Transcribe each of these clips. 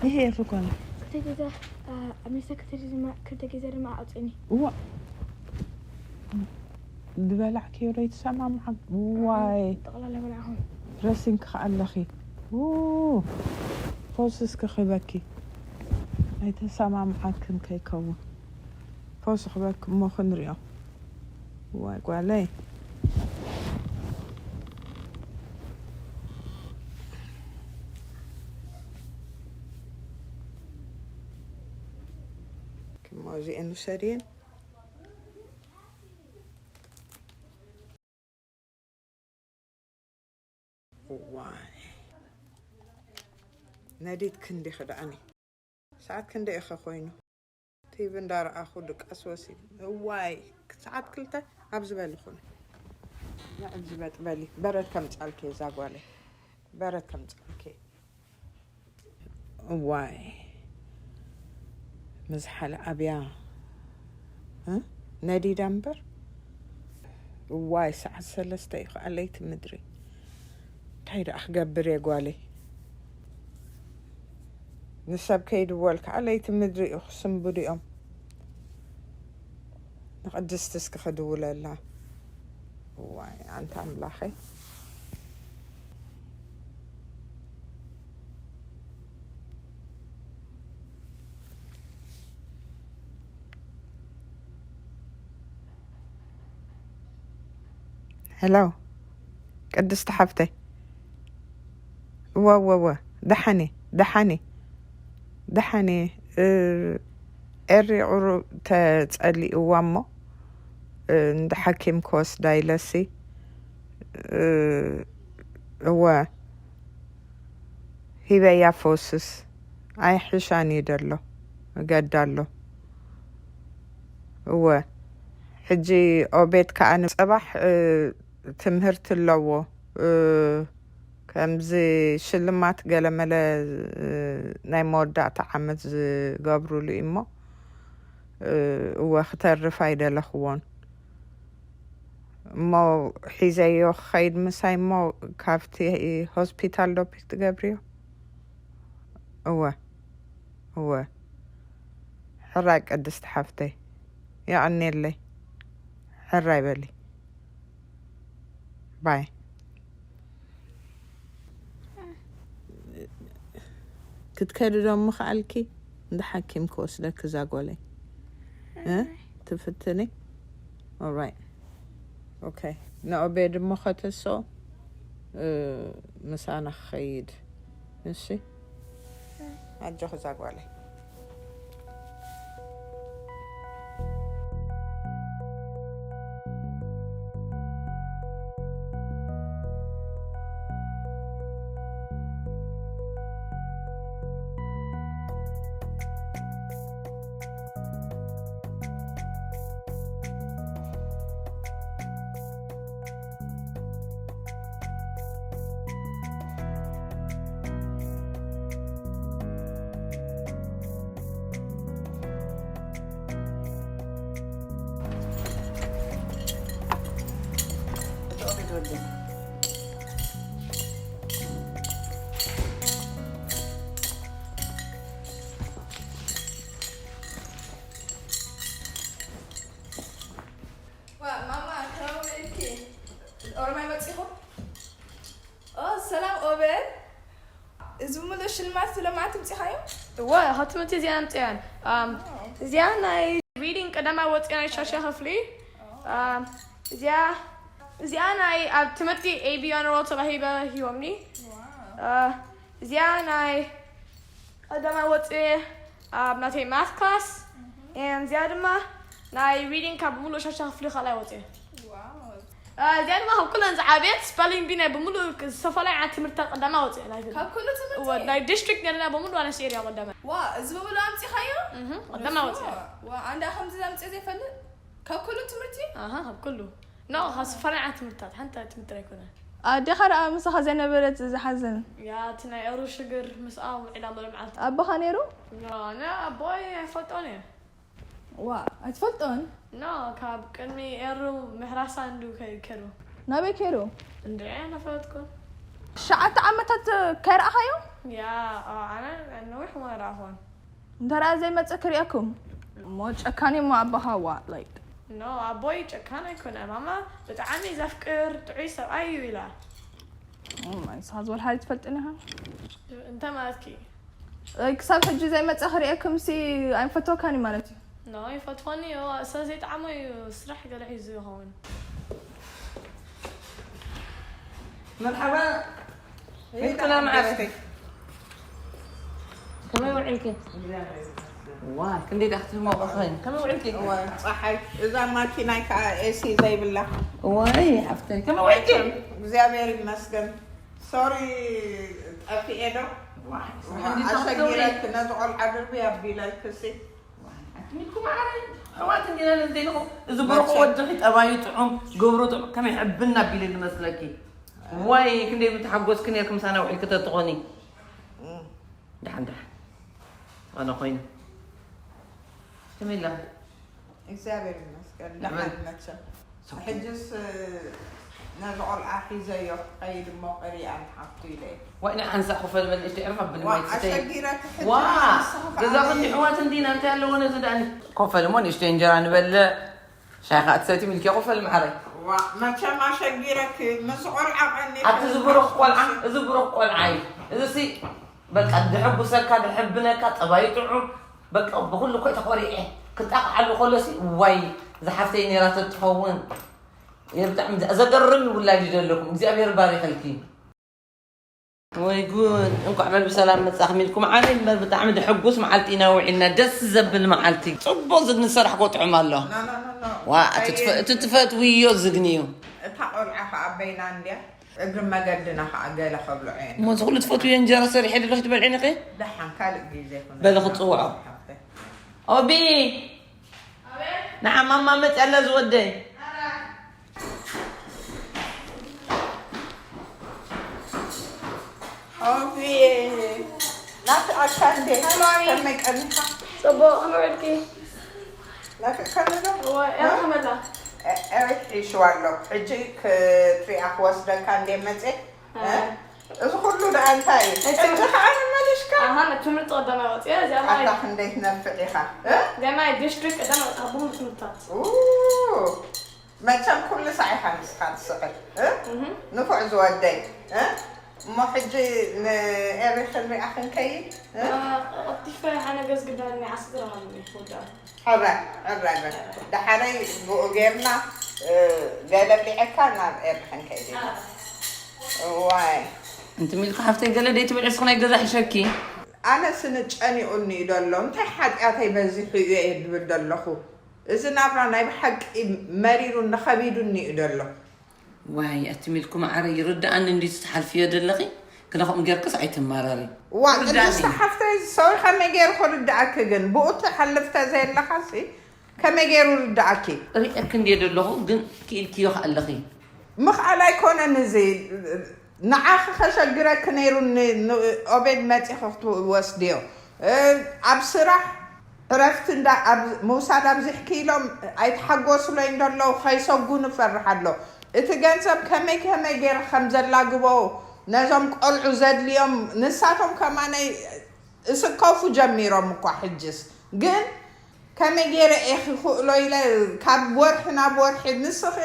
ይሄ እኮ ነው። ክልተ ግዜ ኣብ ሜሳ ክልተ ግዜ ድማ ኣውፅእኒ። እዋ ዝበላዕክዮ ዶ ይተሰማምዓክ? ዋይ ጠቕላላ በላዕኹም። ረሲንኪ ከኣ ኣለኺ። ው፣ ፈውስስ ክኽበኪ ኣይተሰማምዓክን ከይከውን። ፈውስ ክበኪ እሞ ክንሪኦ። ዋይ ጓለይ። እሞ እዚአን ውሰድየን። እዋይ ነዲት ክንዲ ክድኣኒ። ሰዓት ክንደይ ኢኸ ኮይኑ? ቲቪ እንዳረኣኹ ድቃስ ወሲድ። እዋይ ሰዓት ክልተ ኣብ ዝበልኹን። ንዕል ዝበጥበሊ በረድ ከምጻልኪ እዛ ጓለይ። በረድ ከምጻልኪ። እዋይ ምዝሓል ኣብያ። እ? ነዲዳ እምበር። እዋይ ሰዓት ሰለስተ እዩ ከዓ ለይቲ ምድሪ። እንታይ ደኣ ክገብር እየ ጓለይ? ንሰብ ከይድወል ከዓ ለይቲ ምድሪ እዩ ክስንብዱ እዮም። ንቅድስቲ እስኪ ክድውለላ። እዋይ ኣንታ ኣምላኸይ። ሄሎ ቅድስቲ ሓፍተይ። እወ እወ እወ ደሓን እየ ደሓን እየ ደሓን እየ። ኤሪ ቁሩብ ተጸሊእዋ እሞ እንዳ ሓኪም ክወስዳ ኢለሲ። እወ ሂበያ ፈውስስ ኣይሕሻን እዩ ደሎ ገዳ ኣሎ። እወ ሕጂ ኦቤድ ከኣ ንጽባሕ ትምህርቲ ኣለዎ። ከምዚ ሽልማት ገለመለ ናይ መወዳእታ ዓመት ዝገብሩሉ እዩ እሞ እወ ክተርፍ ኣይደለኽዎን። እሞ ሒዘዮ ክኸይድ ምሳይ እሞ ካብቲ ሆስፒታል ዶ ፒክ ትገብርዮ? እወ እወ። ሕራይ ቅድስቲ ሓፍተይ የቐንየለይ። ሕራይ በሊ ባይ። ክትከዲ ዶ ምኽኣልኪ? እንዳ ሓኪም ክወስደኪ እዛ ጓለይ እ ትፍትኒ። ኦራይት ኦኬ። ንኦቤድ እሞ ከተሶ ምሳና ክኸይድ። እሺ ኣጆኺ እዛ ጓለይ። ዋ ማማ ከመይ ኢልኪ? ኦሮማይ መጺኹም? ኦ ሰላም ኦበል። እዚ ምሉእ ሽልማት ስለማዕት ምጺኻዮ? እወ፣ ካብ ትምህርቲ እዚኣ ኣምጽኣን። ኣም፣ እዚኣ ናይ ሪዲንግ ቀዳማይ ወጽያ ናይ ሻሻ ክፍሊ። ኣም፣ እዚኣ እዚኣ ናይ ኣብ ትምህርቲ A B on roll ተባሂበ ሂቦምኒ። ዋ። አ፣ እዚኣ ናይ ቀዳማይ ወጽየ ኣብ ናተይ ማት ክላስ። And እዚኣ ድማ ናይ ሪዲንግ ካብ ብምሉእ ሻሻ ክፍሊ ካልኣይ ወጽየ። ዋው። አ፣ እዚኣ ድማ ካብ ኩለን ዝዓብየት ስፐሊንግ ቢ ናይ ብምሉእ ዝተፈላለዩ ዓይነት ትምህርትታት ቀዳማይ ወጽየ። ናይ ካብ ኩሉ ትምህርቲ? እወ፣ ናይ ዲስትሪክት ነርና ብምሉእ ኣነስ ኤርያ ቀዳማይ። ዋ፣ እዚ ብምሉእ ኣምጺኻዮ? እህ፣ ቀዳማይ ወጽየ። ዋ፣ ኣንዳ ከምዚ ኣምጺኤ ዘይፈልጥ? ካብ ኩሉ ትምህርቲ? ኣሃ፣ ካብ ኩሉ። ኖ፣ ካብ ዝተፈላለዩ ዓይነት ትምህርትታት ሓንቲ ትምህርቲ ኣይኮነን። ኣዴኻ ደኣ ምሳኻ ዘይነበረት ዝሓዝን። ያ፣ እቲ ናይ ኤሩ ሽግር ምስኣ ውዒላ መለ መዓልቲ። ኣቦኻ ነይሩ? ኖ፣ ኣነ ኣቦይ ኣይፈልጦን እየ። ዋ፣ ኣይትፈልጦን? ኖ፣ ካብ ቅድሚ ኤሩ ምሕራሳ እንዱ ከይከዱ። ናበይ ከይሩ? እንድዒ ኣይነፈለጥኩን። ትሽዓተ ዓመታት ከይረኣኻዮ? ያ ኣነ ነዊሕ እሞ ኣይረኣኹን። እንተ ደኣ ዘይመጸ ክርእየኩም እሞ ጨካን እሞ ኣባኻ ዋ like ኖ ኣቦይ ጨካን ኣይኮነ። ማማ ብጣዕሚ ዘፍቅር ጥዑይ ሰብኣይ እዩ ኢላ። ንስኻ ዝበልካ ትፈልጥኒ ኢኻ። እንታይ ማለትኪ? ክሳብ ሕጂ ዘይመጸ ክርእየኩም ሲ ኣይፈተወካን እዩ ማለት እዩ። ኖ ይፈትወኒ እዩ። ሰብ ዘይጠዓሞ እዩ ስራሕ ገለ ሒዙ ይኸውን። መርሓባ ሚልኩላ መዓረይ። ከመይ ውዒልኪ? ዋ ክንደይ ዳኣ ክትህሞቑ ኮይን። ከመይ ውዒልኪ? ፀሓይ እዛ ማኪናይ ከዓ ኤሲ ዘይብላ። ወይ ሓፍተይ ከመይ ውዒልኪ? እግዚኣብሔር ይመስገን። ሶሪ ጠፊኤ ዶ ኣሸጊረክ ነዚ ቆልዓ ድርቢ ኣቢለልክሲ። ኣትሚልኩ መዓረይ ኣሕዋት እንዲና ነዚ ዘይንኹ እዚ ብሩኽ ወድኺ ጠባዩ ጥዑም ግብሩ ጥዑም ከመይ ሕብና ኣቢለ ዝመስለኪ። ወይ ክንደይ ምተሓጎስኪ ነርኪ ምሳና ውዒልኪ ተትኾኒ። ደሓን ደሓን ዝኾነ ኮይኑ ከመይ ኣለኺ? እግዚኣብሔር ይመስገን ደሓን መቸም። ሕጅስ ነዚ ቆልዓ ሒዘዮ ክኸይድ እሞ ቅሪኣን ሓፍቱ ኢለ እየ። ዋይ ንዓንሳ ኮፈል በል ንእሽተይ ዕርፍ ኣብኒ ዋ ማይ ትስተይ። ኣሸጊረኪ ሕጂ ዋ ንስኺ ከዓ ገዛ ክንዲ ኣሕዋት እንዲና እንታይ ኣለዎ ነዚ ደኣኒ። ኮፈል እሞ ንእሽተይ እንጀራ ንበልዕ። ሻይ ከዓ ትሰቲ ሚልኪ ኮፈል ማዕረይ። ዋ መቸም ኣሸጊረኪ ምስ ቆልዓ ቀኒ ኣቲ ዝብሩኽ ቆልዓ እዚ ብሩኽ ቆልዓ እዩ። እዚ ሲ በቃ ድሕጉሰካ ድሕብነካ ጠባዩ ጥዑም በቃ ብኩሉ እኮ ተኾሪዐ ክጣቕዓሉ ከሎሲ ዋይ ዝሓፍተይ ነይራ ተትኸውን። እየ ብጣዕሚ ዘ- ዘገርም ውላድ እዩ ዘለኩም እግዚኣብሔር ባሪኸልኪ። ወይ ጉድ እንኳዕ በል ብሰላም መጻኹም ኢልኩም ዓነ እምበር ብጣዕሚ ድሕጉስ መዓልቲ ኢና ውዒልና ደስ ዘብል መዓልቲ ጽቡቅ ዝግኒ ዝሰራሕኮ ጥዑም ኣሎ። ዋ እቲ ትፈ- እቲ ትፈትውዮ ዝግኒ እዩ። እታ ቆልዓ ከዓ በይና እንድያ እግሪ መገድና ከዓ ገለ ከብልዖ እየ እሞ እዚ ኩሉ ትፈትውዮ እንጀራ ሰሪሐ ደለኺ ትበልዒ ነኸ ደሓን ካልእ ግዜ ይኹን በለ ክፅውዖ። ኦቢ ንዓ ማማ መፅያ ኣላ ዝወደይ ኦቢ ናፍቀካ እንዴ ከመይ ቀኒካ ፅቡቅ ከመይ ውዕልኪ ናፍቀካ ነዶ እዋ እያ ከመላ ኤሪክ ሒሽዋ ኣሎ ሕጂ ክትሪኣ ክወስደካ እንዴ መፅእ እዚ ኩሉ ደኣ እንታይ እዩ ሕጂ ከዓ ንመሊሽካ ኣሃ ትምህርቲ ቀዳማይ ወፅያ እዚኣ ማይ ኣታ ክንደይ ትነፍዕ ኢኻ እ? ገናይ ዲስትሪክት ቀዳማይ ወፅያ ብሙሉ ትምህርታት ኡ፣ መቸም ኩሉ ሳዕ ኢኻ ንስኻ ትስዕር እ? ንፉዕ ዝወደይ እ? እሞ ሕጂ ንኤሪ ክንሪኣ ክንከይድ እ? ቀልጢፈ ሓነ ገዝ ግዳኒ ዓስር ሃኒ ወዳ ሕረ ሕረ በል። ደሓረይ ብኡ ጌርና ገለ ብሊዐካ ናብ ኤሪ ክንከይድ ኢና። እዋይ እንቲ ሚልኩ ሓፍተይ ገለ ደይ ትብል እስኺ ናይ ገዛ ሕሸኪ። ኣነስ ንጨኒቑኒ እዩ ደሎ እንታይ ሓጢኣተይ በዚሑ እዩ እየ ድብል ደለኹ። እዚ ናብራ ናይ ብሓቂ መሪሩኒ ኸቢዱኒ እዩ ደሎ። ዋይ ኣቲ ሚልኩ መዓረይ ይርድኣኒ እንድዩ እቲ ትሓልፍዮ ደለኺ ግና ከምኡ ጌርክስ ኣይትማረሪ። ዋእ ርዳኒ። ቅድስቲ ሓፍተይ ሶሪ ከመይ ገይሩ ክርድኣኪ ግን ብኡ ትሓልፍ ተዘየለኻሲ ከመይ ገይሩ ርድኣኪ። ሪኤኪ እንድየ ደለኹ ግን ክኢልክዮ ከኣ ኣለኺ። ምኽኣል ኣይኮነን እዚ ንዓኺ ከሸግረኪ ነይሩ ን- ን- ኦቤድ መፂኺ ክትወስድዮ እ፣ ኣብ ስራሕ ዕረፍቲ እንዳ ኣብ ምውሳድ ኣብዚሕኪ ኢሎም ኣይተሓጎስሎይ እንደለዉ ከይሰጉ ንፈርሕ ኣሎ። እቲ ገንዘብ ከመይ ከመይ ገይረ ከም ዘላግቦ ነዞም ቆልዑ ዘድልዮም ንሳቶም ከማነይ እስከፉ ጀሚሮም እኳ ሕጅስ ግን ከመይ ገይረ እየ ክኽእሎ ኢለ ካብ ወርሒ ናብ ወርሒ ንስኺ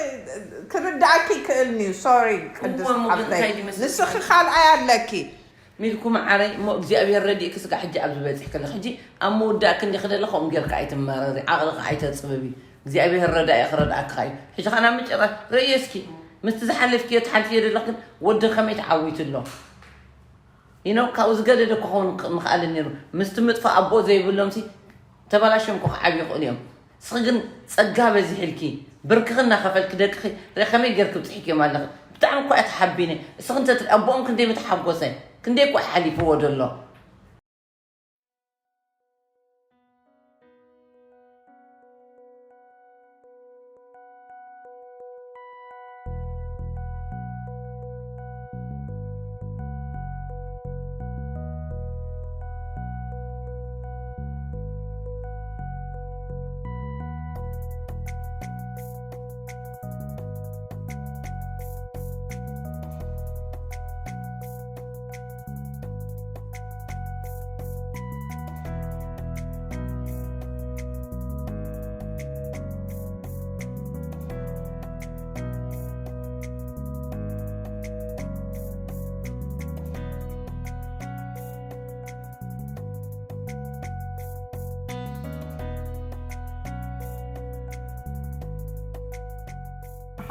ክርዳእኪ ይክእል እዩ ሶሪ ቅድስቲ ሓፍተይ ንስኺ ካልኣይ ኣለኪ ሚልኩ መዓረይ እሞ እግዚኣብሔር ረዲእኪ ስጋ ሕጂ ኣብዚ በፂሕ ከለ ሕጂ ኣብ መወዳእኪ እንዲ ክደለ ከምኡ ጌርካ ኣይትማረሪ ዓቕልካ ኣይተፅብቢ እግዚኣብሔር ረዳኢ ክረድኣካ እዩ ሕጂ ከ ናብ ምጭራሽ ረእዮ እስኪ ምስቲ ዝሓለፍክዮ ትሓልፍዮ ዘለክን ወዲ ከመይ ተዓዊቱ ኣሎ ይነው ካብኡ ዝገደደ ክኸውን ምኽኣለ ነይሩ ምስቲ ምጥፋእ ኣቦ ዘይብሎም ሲ ተበላሽዮም እኮ ክዓብዩ ይኽእሉ እዮም እስኺ ግን ጸጋ በዚሕልኪ ብርክኺ እናኸፈልኪ ደቅኺ ርእ ከመይ ጌርኪ ብፅሒክዮም ኣለኺ ብጣዕሚ እኳ እየ ተሓቢነ እስኺ እንተ ኣቦኦም ክንደይ ምተሓጎሰ ክንደይ እኳ ሓሊፍዎ ደሎ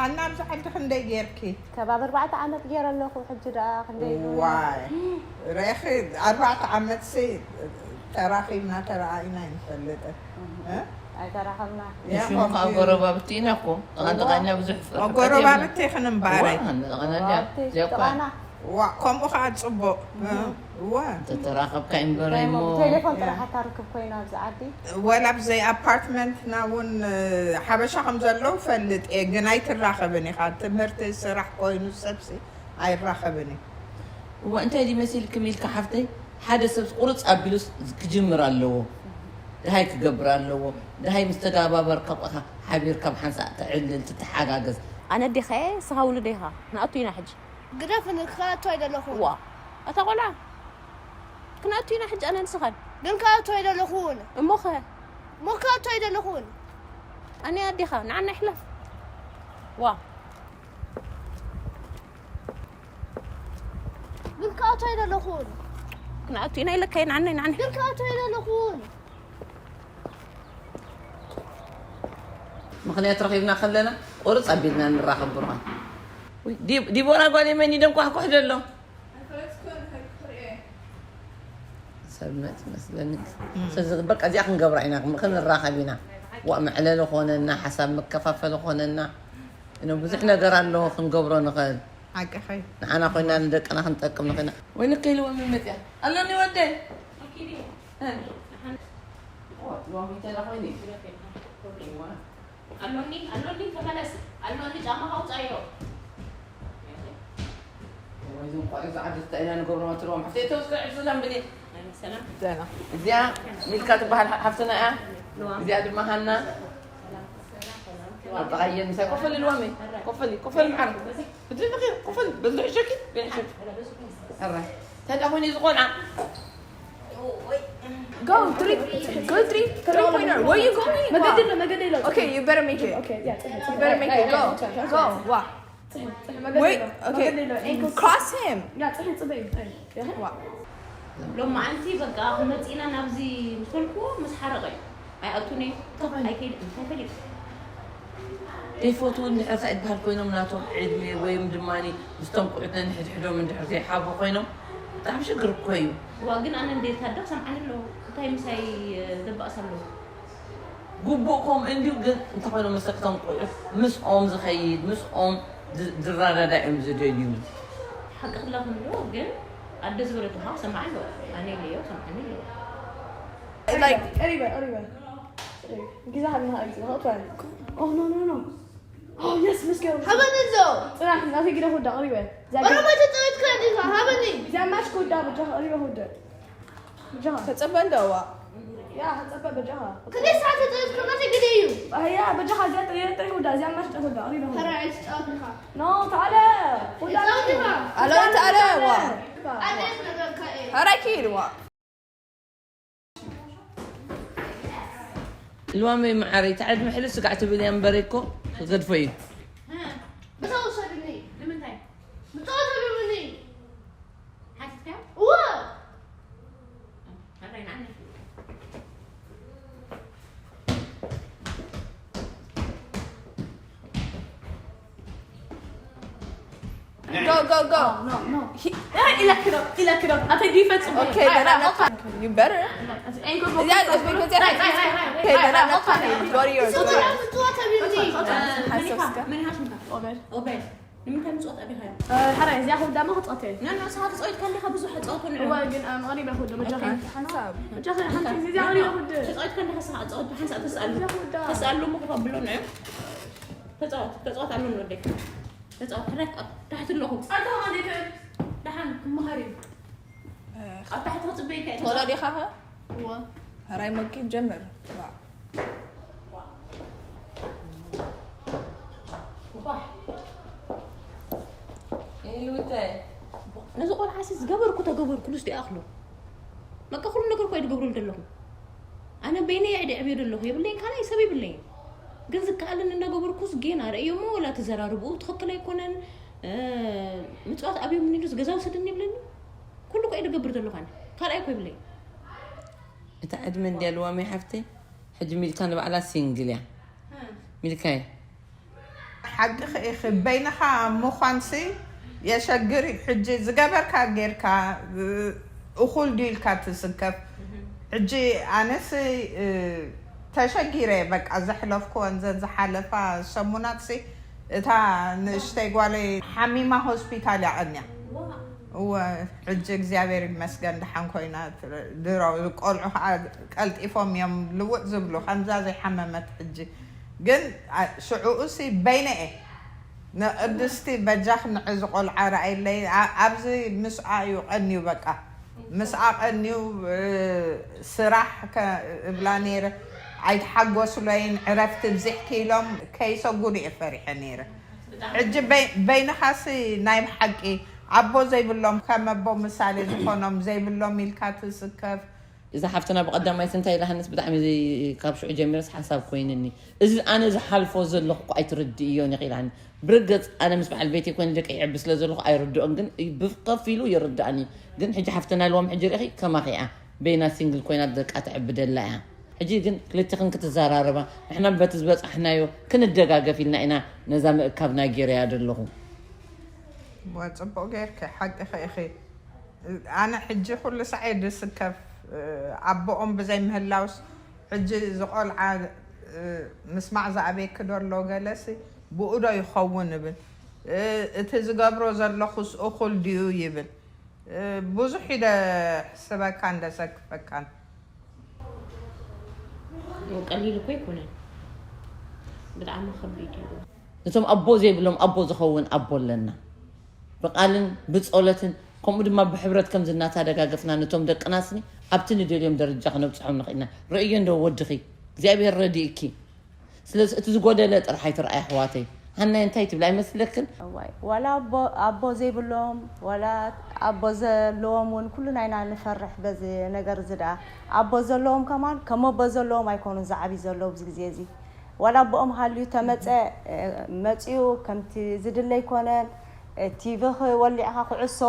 ኣና ኣብዚ ዓዲ ክንደይ ጌርኪ? ከባቢ ኣርባዕተ ዓመት ገይረ ኣለኹ። ሕጂ ደኣ ክንደይ ኢሉ? ዋይ፣ ረኺ ኣርባዕተ ዓመት ሲ ተራኺብና ተረኣኢና ይንፈልጥ። ኣይተራኸብና። ንሽም ከዓ ጎረባብቲ ኢና እኮ። ኣንተ ቃኛ ብዙሕ ፍቅሪ ጎረባብቲ ክንምባረይ። ጥቃና ጥቃና ዋ፣ ከምኡ ከዓ ፅቡቅ። እዋ ተተራኸብካ እምበረ እሞ ቴሌፎን ጥራሕ ኣታርክብ ኮይና ኣብዚ ዓዲ። ወላ ብዘይ ኣፓርትመንትና እውን ሓበሻ ከም ዘለዉ ፈልጥ እየ፣ ግን ኣይትራኸብን ኢኻ። ትምህርቲ ስራሕ ኮይኑ ሰብሲ ኣይራኸብን እዩ። እዋ እንታይ ድዩ መሲልክም ኢልካ ሓፍተይ፣ ሓደ ሰብ ቁርፅ ኣቢሉስ ክጅምር ኣለዎ። ድሃይ ክገብር ኣለዎ። ድሃይ ምስ ተጋባበርካ ቆኻ ሓቢርካ ብሓንሳእ ተዕልል ትተሓጋገዝ። ኣነ ኣዴኻ እየ፣ ንስኻ ውሉደይ ኢኻ። ንኣቱ ኢና ሕጂ። ግደፍኒ፣ ክኣቱ ኣይደለኹን። ዋ፣ ኣታ ቆልዓ፣ ክንኣቱ ኢና ሕጂ ኣነ ንስኻን። ግን ክኣቱ ኣይደለኹን። እሞኸ? እሞ ክኣቱ ኣይደለኹን። ኣነ ኣዴኻ፣ ንዓና ይሕለፍ። ዋ። ግን ክኣቱ ኣይደለኹን። ክንኣቱ ኢና ኢለካ፣ ንዓና፣ ንዓና። ግን ክኣቱ ኣይደለኹን። ምኽንያት ረኺብና ከለና ቁርፅ ኣቢልና ንራኸብ ብርሃን። ዲቦራ ጓል የመኒ ደንቋሕቋሕ ደሎ ሰብነት መስለኒ። ስለዚ በቃ እዚኣ ክንገብራ ኢና፣ ክንራኸብ ኢና። ዋእ መዕለሊ ኾነና፣ ሓሳብ መከፋፈሊ ኾነና። እነ ብዙሕ ነገር ኣለዎ ክንገብሮ ንኽእል። ሓቅኺ። ንዓና ኮይና ንደቅና ክንጠቅም ንኽእል። ወይ ንከይልዎ መመፅያ ኣሎኒ ወደይ። ሎሚ ተላ ኮይኒ ኣሎኒ ኣሎኒ ተመለስ ኣሎኒ ጫማ ካውፃዮ። ወይ ዝንቋዕ ዝዓዲ እንታይ ኢና ንገብሮ ትልዎም ሓፍተይ ተወስከ ዕብስላም ብሊ። እዚኣ ሚልካ ትበሃል ሓፍትና እያ። እዚኣ ድማ ሃና። ኣብ ጠቓየን ምሳይ ኮፈሊ ልዋሚ ኮፈሊ ኮፈሊ መዓር ብድሪ ምኺር ኮፈሊ በዝሒ ሸኪ በዝሒ ሸኪ። ሕራይ ተዳ ኮይኑ ዝቆልዓ Go, three, go, three, three pointer. Where you going? መገዲ ኣሎ መገዲ ኣሎ Okay, you better make it. Okay, yeah, ጽሕይ You better make it. Go, go, walk. Wait, okay. Cross him. ያ ጽሕይ ጽበይ Walk. ሎማዓንቲ በቃ ክመፅእና ናብዚ ምስ በልክዎ ምስ ሓረቐ እዩ ኣይኣቱን እዩ ኣይከይድ እንታይ ፈሊጥ ዘይፈትዉ እንድሕር እንታይ ዝበሃል ኮይኖም ናቶም ዕድመ ወይም ድማ ምስቶም ቁዑት ነንሕድሕዶም እንድሕር ዘይሓቦ ኮይኖም ብጣዕሚ ሽግር እኮ እዩ። ዋ ግን ኣነ እንደ ታደኽ ሰምዓኒ ኣለዎ እንታይ ምሳይ ዘባእስ ኣለዎ። ግቡእ ከምኡ እንድዩ ግን እንተኾይኑ መሰክቶም ቆልዑት ምስኦም ዝኸይድ ምስኦም ዝረዳዳ እዮም ዝደልዩ። ሓቂ ክላኹም ዶ ግን ኣደ ዝበለቶ ከዓ ሰማዕ ኣለዎ ኣነ ኢለዮ ሰምዓኒ ኣለዎ። Like, ቀሪበ ቀሪበ ጊዛ ሃብና ኣብዚ ሆቷል Oh no no no Oh yes ምስ ገሩ ሃበኒ ዞ ጽናሕ ናተይ ግደ ሆዳ ቀሪበ ወረመ ተጸወት ከዲኻ ሃበኒ ዚያማሽ ኮዳ ብጃ ቀሪበ ሆደ ብጃ ተጸበ እንደዋ ያ ተጸበ ብጃ ክንደይ ሰዓት ተጸወት ከማተ ግደ እዩ ያ ብጃ ዚያ ጥሪ ጥሪ ሆዳ ዚያማሽ ሆዳ ቀሪበ ሆደ ተራዕት ጸወትኻ No تعال ተጸወትኻ ኣለው ተኣለ ዋ ኣደስ ነገርካ እየ ሐራኪ ልዋ ልዋመይ መዓረይ ተዕድ ምሕሊ ስጋዕ ትብል እያ እምበረ እኮ ክገድፎ እዩ ብዛ ውሰድኒ ንምንታይ ምጠወተሉኒ ሓቲትካዮ እወ ኣራይ ንዓኒ Go, go, go. No, no. He, ah, ila kidok, ila kidok. Ate defense. Okay, then I'm not. You better. Ankle go. Yeah, it's because I. Okay, then I'm not. Go to yours. Go to yours. መን ኢኻ Over. ኦበል ንምንታይ ምፅወት ኣቢኻዮ حرا زي أخذ دمه خطأتين. ና ንስኻ ተፃዊትካ እንዲኻ ብዙሕ ተፃወቱ ንዑ هو ግን ኣነ ቀሪበ ክወደ መጃኸ ሓንሳብ መጃኸ ሓንቲ ግዜ እዚኣ ቀሪበ ክወደ ተፃዊትካ እንዲኻ ስኻ ተፃወት ብሓንሳእ ተስኣሉ ተስኣሉ እሞ ክተብሎ ንዑ ተፃወት ተፃወት ኣሎ ንወደይ ተፃወት ሕራይ ኣብ ታሕቲ ኣለኹ ደሓን ክመሃር እዩ ኣብ ታሕቲ ክፅበየካ እዩ ቶሎ ዲኻ ኸ? ሕራይ ሞኪ ጀምር። ነዚ ቆልዓሲ ዝገበርኩ ተገበርኩሉስ ዲኣኽሎ በቃ ኩሉ ነገር እኳ ድገብረሉ ዘለኹ ኣነ በይነይ እየ ድዕብዮ ዘለኹ የብለይን ካልኣይ ሰብ የብለይን ግን ዝከኣለኒ እናገበርኩስ ጌና ርእዮሞ ወላ ተዘራርብኡ ትኽክል ኣይኮነን ምፅዋት ኣብዮም ኒዱስ ገዛ ውሰድኒ ይብለኒ ኩሉ እኳ እየ ድገብር ዘለኹ ኣነ ካልኣይ እኳ የብለይን እታ ዕድመ እንድያ ልዋመይ ሓፍተይ ሕጂ ሚልካ ንባዕላ ሲንግል እያ ሚልካይ ሓቂ ኢኺ። በይንኻ ምዃንሲ የሸግር እዩ። ሕጂ ዝገበርካ ጌርካ፣ እ፣ እኹል ድዩ ኢልካ ትስከፍ። ሕጂ ኣነሲ፣ እ፣ ተሸጊረ፣ በቃ ዘሕለፍኩወን ዘን ዝሓለፋ ሰሙናትሲ፣ እታ ንእሽተይ ጓለይ ሓሚማ ሆስፒታል እያ ቀንያ። እወ፣ ሕጂ እግዚኣብሔር ይመስገን ደሓን ኮይና። ድሮ ቆልዑ ከዓ ቀልጢፎም እዮም ልውጥ ዝብሉ፣ ከምዛ ዘይሓመመት። ሕጂ ግን፣ ኣ፣ ሽዑኡሲ በይነ እየ ንቅድስቲ በጃኽ ንዕዚ ቆልዓ ረኣይለይ። ኣ-፣ ኣብዚ ምስኣ እዩ ቀንዩ፣ በቃ ምስኣ ቀንዩ። እ፣ ስራሕ ከ-፣ እብላ ነይረ፣ ኣይትሓጎስሎይን፣ ዕረፍቲ ብዚሕኪ ኢሎም ከይሰጉዱ እየ ፈሪሐ ነይረ። ሕጂ በይ-፣ በይንኻሲ ናይ ብሓቂ ኣቦ ዘይብሎም፣ ከም ኣቦ ምሳሌ ዝኾኖም ዘይብሎም ኢልካ ትስከፍ። እዛ ሓፍትና ብቐዳማይስ እንታይ ኢላሃንስ ብጣዕሚ ካብ ሽዑ ጀሚረስ ሓሳብ ኮይንኒ። እዚ ኣነ ዝሓልፎ ዘለኹ እኮ ኣይትርድእዮን ኢኺ ኢላኒ። ብርግጽ ኣነ ምስ በዓል ቤተይ ኮይነ ደቂ ይዕቢ ስለ ዘለኹ ኣይርድኦን፣ ግን ብከፊሉ ይርድኣኒ። ግን ሕጂ ሓፍትና ልዋም ሕጂ ርኢኺ ከማኺ እያ። በይና ሲንግል ኮይና ደቃ ተዕቢ ደላ እያ። ሕጂ ግን ክልቲኽን ክትዘራረባ፣ ንሕና በቲ ዝበጻሕናዮ ክንደጋገፍ ኢልና ኢና ነዛ ምእካብ ናይጌርያ ዘለኹ። እዋ፣ ጽቡቕ ጌርኪ፣ ሓቅኺ ኢኺ። ኣነ ሕጂ ኩሉ ሳዕ እየ ዝስከፍ፣ ኣቦኦም ብዘይ ምህላውስ፣ ሕጂ ዝቆልዓ ምስማዕ ዝኣበየኪ ዶ ኣሎ? ገለሲ ብኡ ዶ ይኸውን እብል። እቲ ዝገብሮ ዘለኹስ እኹል ድዩ ይብል። ብዙሕ እዩ ደሕስበካን ደሰክፈካን። ቀሊል እኮ ኣይኮነን፣ ብጣዕሚ ከቢድ እዩ። ነቶም ኣቦ ዘይብሎም ኣቦ ዝኸውን ኣቦ ኣለና። ብቓልን ብጸሎትን ከምኡ ድማ ብሕብረት ከምዚ እናተደጋገፍና ነቶም ደቅናስኒ ኣብቲ ንደልዮም ደረጃ ክነብጽሖም ንኽእልና። ርእዮ እንዶ ወድኺ እግዚኣብሔር ረዲእኪ። ስለዚ እቲ ዝጎደለ ጥራሕ ኣይትርኣይ ኣሕዋተይ። ሃናይ እንታይ ትብል ኣይመስለክን? እዋይ ዋላ ኣቦ ኣቦ ዘይብሎም ዋላ ኣቦ ዘለዎም እውን ኩልና ኢና ንፈርሕ በዚ ነገር እዚ ደኣ። ኣቦ ዘለዎም ከማን ከም ኣቦ ዘለዎም ኣይኮኑን ዝዓብዩ ዘለዉ ኣብዚ ግዜ እዚ። ዋላ ኣቦኦም ሃልዩ ተመጸ መጺኡ ከምቲ ዝድለ ኣይኮነን። ቲቪ ክወሊዕኻ ኩዕሶ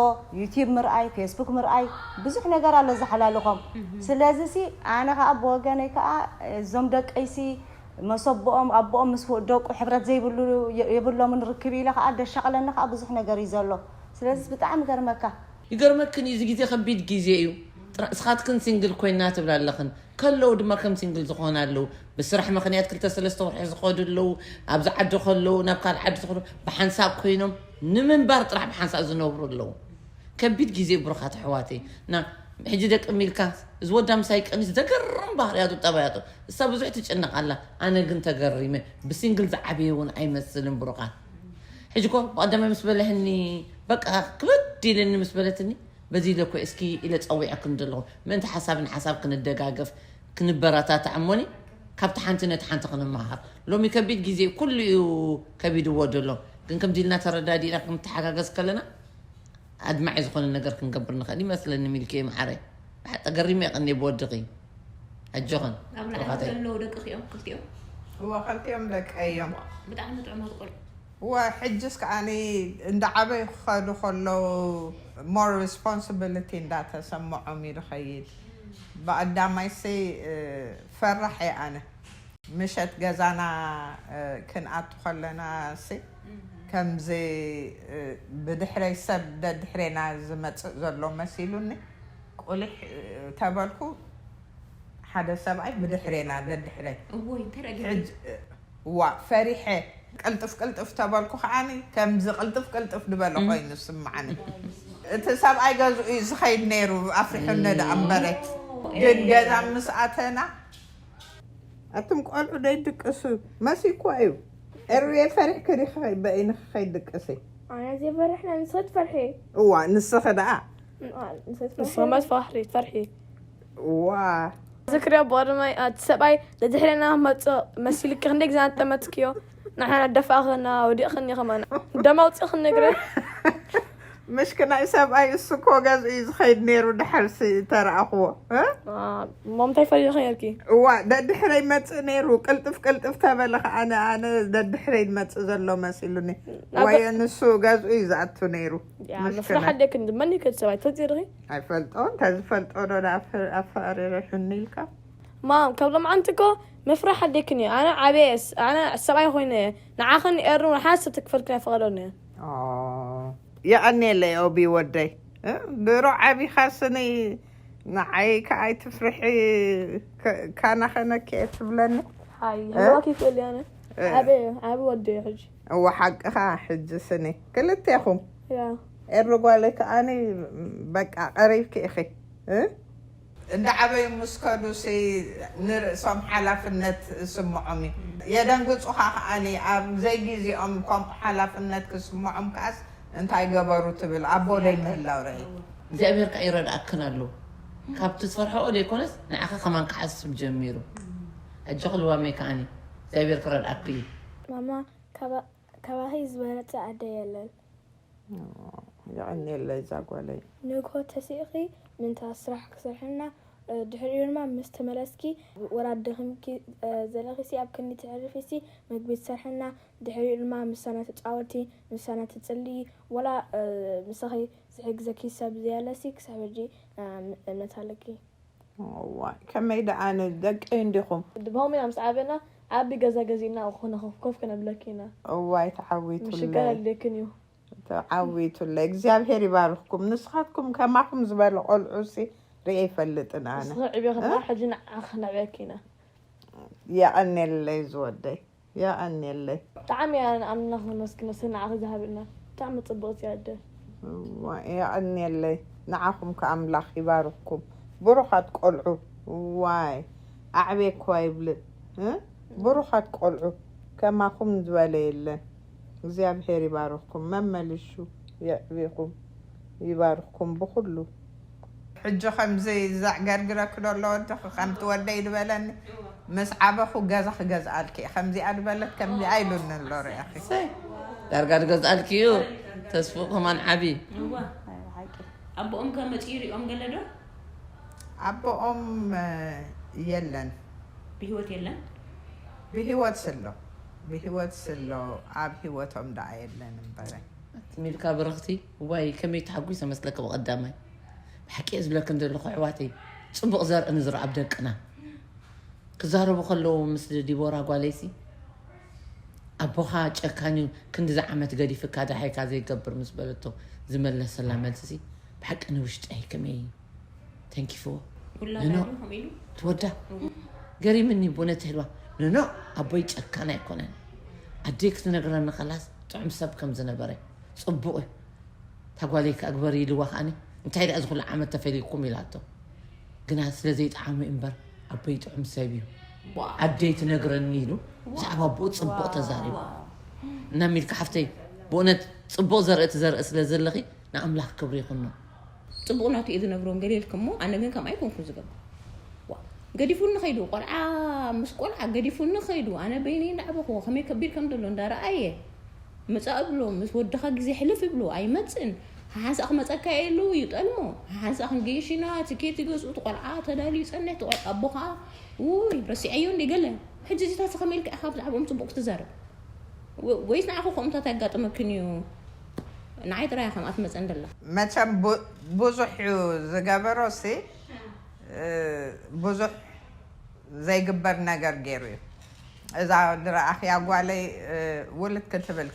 ዩቲብ ምርኣይ ፌስቡክ ምርኣይ ብዙሕ ነገር ኣሎ ዝሓላልኾም። ስለዚ ሲ ኣነ ከዓ ብወገነይ ከዓ እዞም ደቀይሲ መሰቦኦም ኣቦኦም ምስ ደቁ ሕብረት ዘይብሉ የብሎምን ርክብ ኢለ ከዓ ደሻቕለኒ ከዓ ብዙሕ ነገር እዩ ዘሎ። ስለዚ ብጣዕሚ ገርመካ። ይገርመክን እዩ እዚ ግዜ ከቢድ ግዜ እዩ። እስኻትክን ሲንግል ኮይና ትብላ ኣለኽን ከለዉ ድማ ከም ሲንግል ዝኾና ኣለዉ። ብስራሕ ምኽንያት ክልተ ሰለስተ ወርሒ ዝኸዱ ኣለዉ። ኣብዚ ዓዲ ከለዉ ናብ ካልእ ዓዲ ዝኸዱ ብሓንሳእ ኮይኖም ንምንባር ጥራሕ ብሓንሳእ ዝነብሩ ኣለዉ። ከቢድ ግዜ ብሩኻት ኣሕዋተይ። ና ሕጂ ደቂ ሚልካ እዚ ወዳ ምሳይ ቀኒስ ዘገርም ባህርያቱ ጠባያቱ እሳ ብዙሕ ትጭነቕ ኣላ። ኣነ ግን ተገሪመ ብሲንግል ዝዓበየ እውን ኣይመስልን ብሩኻት። ሕጂ ኮ ብቐደማይ ምስ በለህኒ በቃ ክበድ ኢልኒ ምስ በለትኒ በዚ ኢለ ኮ እስኪ ኢለ ጸዊዐክን ዘለኹ ምእንቲ ሓሳብ ንሓሳብ ክንደጋገፍ ክንበረታታዕ እሞኒ ካብቲ ሓንቲ ነቲ ሓንቲ ክንመሃር። ሎሚ ከቢድ ግዜ ኩሉ እዩ ከቢድዎ ዘሎ። ግን ከምዚ ኢልና ተረዳዲእና ክንተሓጋገዝ ከለና ኣድማዒ ዝኾነ ነገር ክንገብር ንኽእል ይመስለኒ። ሚልክየ መዓረይ ብሓቂ ተገሪመ እየ ቀንየ ብወድኺ። ኣጆኽን ኣብ ላዕሊ ብሩኻተይ። ዘለዉ ደቅኺ እዮም ክልቲኦም? እወ፣ ክልቲኦም ደቀይ እዮም። ብጣዕሚ ጥዑማት ቆልዑ። እወ፣ ሕጅስ ከዓኒ እንዳዓበዩ ክኸዱ ከለዉ more responsibility እንዳተሰምዖም እዩ ዝኸይድ። ብቐዳማይሲ ፈራሕ እየ ኣነ። ምሸት ገዛና ክንኣቱ ከለና ሲ ከምዚ ብድሕረይ ሰብ ደድሕሬና ዝመፅእ ዘሎ መሲሉኒ ቁሊሕ ተበልኩ። ሓደ ሰብኣይ ብድሕሬና ደድሕረይ እወይ እንታይ ደኣ ገይሩ? ሕጅ- ዋ ፈሪሐ። ቅልጥፍ ቅልጥፍ ተበልኩ ከዓኒ ከምዚ ቅልጥፍ ቅልጥፍ ዝበለ ኮይኑ ስምዓኒ። እቲ ሰብኣይ ገዝኡ እዩ ዝኸይድ ነይሩ ኣፍሪሑኒ ደኣ እምበረ። ግን ገዛ ምስ ኣተና ኣቱም ቆልዑ ደይድቅሱ መሲኳ እዩ። ኤርየ ፈሪሕኪ ዲኺ በይንኺ ከይድቅሲ? ኣነ ዘይፈርሕ ንስኺ ትፈርሒ። እዋ ንስኺ ደኣ። ንስኺ ትፈርሒ ትፈርሒ። እዋ ዝክርዮ ብቕድማይ ኣቲ ሰብኣይ ደድሕሬና መፅእ መሲልኪ ክንደይ ግዜ ኣጠመትክዮ። ንሕና ደፋእኽና ወዲቕኽኒ ከማና ደም ኣውፂእኽኒ እግረ ምሽ ክናይ ሰብኣይ እሱ እኮ ገዝኡ እዩ ዝኸይድ ነይሩ ድሓር ሲ ተረኣኽዎ እ? እሞ እንታይ ፈሊኺ ነርኪ? እዋ ደድሕረይ መፅእ ነይሩ ቅልጥፍ ቅልጥፍ ተበለ ከዓ ኣነ ኣነ ደድሕረይ ዝመፅእ ዘሎ መሲሉኒ ናብ ወየ ንሱ ገዝኡ እዩ ዝኣቱ ነይሩ ያ ምሽ ምፍራሕ ክናይ ኣለክን መን ይከድ ሰብኣይ ትፈልፂ ርኺ? ኣይፈልጦ እንተዝፈልጦ ዶ ኣፈሪረሑኒ ኢልካ ማም፣ ካብ ሎምዓንቲ እኮ ምፍራሕ ኣዴክን እዩ። ኣነ ዓበየስ፣ ኣነ ሰብኣይ ኮይነ እየ። ንዓኽን ኤርን ሓደ ሰብ ተክፈልክን ኣይፈቐደሉን እየ። የቐኔለይ ኦቢ ወደይ። ድሮ ዓቢኻ ስኒ ንዓይ ከኣይ ትፍርሒ፣ ካናኸነኪ እየ ትብለኒ። ሓይ ህልዋክ ይኽእል እየ ኣነ። ዓበየ፣ ዓቢ ወዲ እየ ሕጂ። እወ ሓቅኻ። ሕጂ ስኒ ክልቴኹም ያ ኤሪ ጓለይ ከኣኒ በቃ ቀሪብኪ ኢኺ። እንዳዓበዩ ምስ ከዱሲ ንርእሶም ሓላፍነት ዝስምዖም እዩ። የደንግፁኻ ከኣኒ ኣብ ዘይጊዜኦም ከምኡ ሓላፍነት ክስምዖም ከኣስ እንታይ ገበሩ ትብል ኣቦ ደይ ምህላው ረኢ። እግዚኣብሔር ከዓ ይረድኣክን ኣሎ። ካብቲ ትፈርሐኦ ዘይኮነስ ንዓኻ ከማን ክሓስብ ጀሚሩ። ሕጂ ክልዋመይ ከኣኒ እግዚኣብሔር ክረድኣክ እዩ። ማማ ካባኺ ዝበለፀ ኣደ የለን። የቐንየለይ እዛ ጓለይ። ንግሆ ተሲእኺ ምንታ ስራሕ ክሰርሐልና ድሕሪኡ ድማ ምስ ተመለስኪ ወላ ደኺምኪ ዘለኺ ሲ ኣብ ክንዲ ተዕርፊ ሲ ምግቢ ትሰርሐልና ድሕሪኡ ድማ ምሳና ተጫወቲ ምሳና ትፅልኢ ወላ ምሳኺ ዝሕግዘኪ ሰብ ዘየለ ሲ ክሳብ ሕጂ እምነት ኣለኪ። እዋይ ከመይ ደኣ ንደቂ እንዲኹም። ድባኹም ኢና ምስ ዓበና ዓቢ ገዛ ገዚእና ኮፍ ከነብለኪ ኢና። እዋይ ተዓዊቱለይ። ምሽጋር ኣድልየክን እዩ። ተዓዊቱለይ እግዚኣብሔር ይባርኽኩም። ንስኻትኩም ከማኹም ዝበለ ቆልዑ ሲ ርእየ ይፈልጥን ኣነ። ንስኺ ዕብዮ ከለኻ ሕጂ ንዓኺ ክነዕብየኪ ኢና። የቐንየለይ ዝወደይ። የቐንየለይ። ብጣዕሚ እያ ንኣምላኽ ነመስግኖ ስለ ንዓኺ ዝሃበና። ብጣዕሚ ጽብቕቲ እያ ኣደ። እዋይ የቐንየለይ። ንዓኹም ከኣምላኽ ይባርኽኩም። ብሩኻት ቆልዑ። እዋይ ኣዕብየኳ ይብልን። እ? ብሩኻት ቆልዑ። ከማኹም ዝበለ የለን። እግዚኣብሔር ይባርኽኩም። መመልሹ የዕብኹም። ይባርኽኩም ብኹሉ። ሕጂ ከምዚ ዘዕገርግረኪ ዶ ኣሎ ወድኺ ከምቲ ወደይ ዝበለኒ ምስ ዓበኹ ገዛ ክገዝኣልኪ እየ ከምዚኣ ዝበለት ከምዚኣ ኢሉኒ ኣሎ ርኢኺ። እሰይ ዳርጋ ዝገዝኣልኪ እዩ ተስፉ ከማን ዓቢ። እዋ ናይ ብሓቂ ኣቦኦም ከ መጺኡ ይሪኦም ገለ ዶ? ኣቦኦም የለን። ብህይወት የለን? ብህይወት ስሎ ብህይወት ስሎ ኣብ ህይወቶም ደኣ የለን እምበረ። ሚልካ ብርኽቲ ዋይ ከመይ ተሓጒሰ መስለኪ ብቐዳማይ ብሓቂ እየ ዝብለክን ዘለኹ ኣሕዋተይ ጽቡቕ ዘርኢ ንዝርኣ ኣብ ደቅና ክዛረቡ ከለዉ ምስ ዲቦራ ጓለይሲ ኣቦኻ ጨካን እዩ ክንድዚ ዓመት ገዲፍካ ደሃይካ ዘይገብር ምስ በለቶ ዝመለሰላ መልስሲ ብሓቂ ንውሽጠይ ከመይ ተንኪፍዎ ውላዳ ኖ። ድዩ ከምኡ ኢሉ? ትወዳ ገሪምኒ ብእውነት ህልዋ ኖኖ ኣቦይ ጨካን ኣይኮነን ኣደይ ክትነግረኒ ከላስ ጥዑም ሰብ ከም ዝነበረ ጽቡቕ እዩ እታ ጓለይ ከኣ ግበሪ ኢልዋ ከኣኒ እንታይ ደኣ እዚ ኩሉ ዓመት ተፈሊኩም ኢላቶ ግና ስለ ዘይጠዓሙ እምበር ኣቦይ ጥዑም ሰብ እዩ ኣደይ ትነግረኒ ኢሉ ብዛዕባ ኣቦኡ ጽቡቕ ተዛሪቡ እና ሚልካ ሓፍተይ ብእውነት ጽቡቕ ዘርኢ ትዘርኢ ስለ ዘለኺ ንኣምላኽ ክብሪ ይኹኖ ጽቡቕ ናቱ እየ ዝነግሮም ገሊልኪ እሞ ኣነ ግን ከምኣ ኣይኮንኩ ዝገብር ዋ ገዲፉኒ ኸይዱ ቆልዓ ምስ ቆልዓ ገዲፉኒ ኸይዱ ኣነ በይነይ እንዳዕበኹዎ ከመይ ከቢድ ከም ዘሎ እንዳረኣየ ምጻእ እብሎ ምስ ወድኻ ግዜ ሕልፍ እብሎ ኣይመጽእን ሓሓንሳእ ክመጸካ የሉ ይጠልሞ ሓሓንሳእ ክንገይሽ ኢና ትኬት ይገዝኡ እቲ ቆልዓ ተዳልዩ ይጸንሕ እቲ ቆልዓ ኣቦ ኸዓ ውይ ረሲዐዮ እንደ ገለ ሕጂ እዚታት ከመይ ኢልካ ኢኻ ብዛዕባኦም ጽቡቕ ክትዛረብ ወይስ ንዓኹ ከምኡታት ኣጋጥመክን እዩ ንዓይ ጥራይ ከምኣ ትመፀን ደላ መቸም ብዙሕ እዩ ዝገበሮ ሲ ብዙሕ ዘይግበር ነገር ገይሩ እዩ እዛ ድረኣኽያ ጓለይ ውልድ ክትብል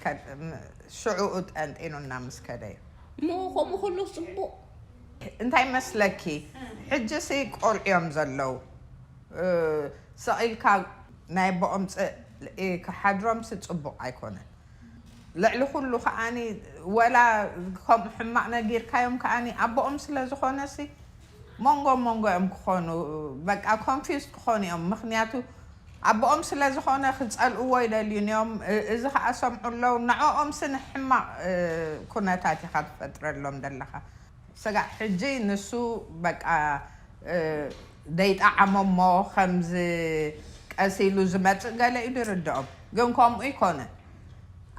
ሽዑኡ ጠንጢኑና ምስ ከደ እዩ እሞ ከምኡ ከሎ ፅቡቅ እንታይ መስለኪ ሕጂ ሲ ቆልዑ እዮም ዘለዉ ሰቒልካ ናይ ኣቦኦም ፅልኢ ክሓድሮምሲ ፅቡቕ ኣይኮነን። ልዕሊ ኩሉ ከዓኒ ወላ ከምኡ ሕማቕ ነጊርካዮም ከዓኒ ኣቦኦም ስለ ዝኾነሲ መንጎ መንጎኦም ክኾኑ በቃ confused ክኾኑ እዮም። ምኽንያቱ ኣቦኦም ስለ ዝኾነ ክፀልእዎ ኣይደልዩን እዮም። እዚ ከዓ ሰምዑ ኣለዉ። ንዕኦምሲ ንሕማቕ ኩነታት ኢኻ ትፈጥረሎም ዘለኻ። ስጋዕ ሕጂ ንሱ በቃ ደይጠዓሞ እሞ ከምዚ ቀስ ኢሉ ዝመፅእ ገለ እዩ ዝርድኦም ግን ከምኡ ይኮነ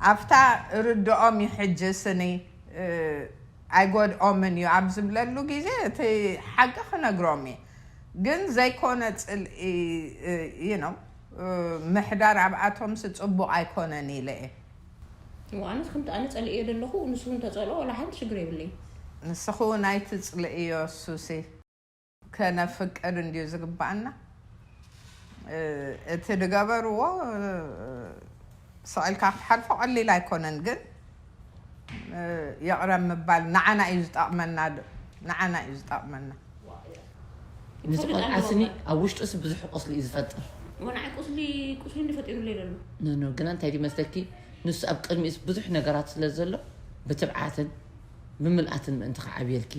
ኣብታ ርድኦም እዩ ሕጂ ስኒ ኣይጎድኦምን እዩ ኣብ ዝብለሉ ግዜ እቲ ሓቂ ክነግሮም እየ ግን ዘይኮነ ፅልኢ you know ምሕዳር ኣብኣቶምሲ ፅቡቅ ኣይኮነን ኢለ እየ ኣነስ ከምቲ ኣነ ፀሊእዮ ዘለኹ ንሱ እውን ተፀልኦ ዋላ ሓንቲ ሽግር የብለይ ንስኺ እውን ኣይትፅልእዮ ሱሲ ከነፍቅር እንድዩ ዝግባኣና እቲ ዝገበርዎ ስቕ ኢልካ ክትሓልፎ ቀሊል ኣይኮነን፣ ግን ይቕረ ምባል ንዓና እዩ ዝጠቕመና፣ ንዓና እዩ ዝጠቕመና። ንዚ ቆልዓ ስኒ ኣብ ውሽጡስ ብዙሕ ቁስሊ እዩ ዝፈጥር። ወንዓይ ቁስሊ ቁስሊ እንዲፈጢሩለይ ዘሎ ኖ ኖ፣ ግና እንታይ ድመስለኪ፣ ንሱ ኣብ ቅድሚኡስ ብዙሕ ነገራት ስለ ዘሎ ብትብዓትን ብምልኣትን ምእንቲ ክዓብየልኪ።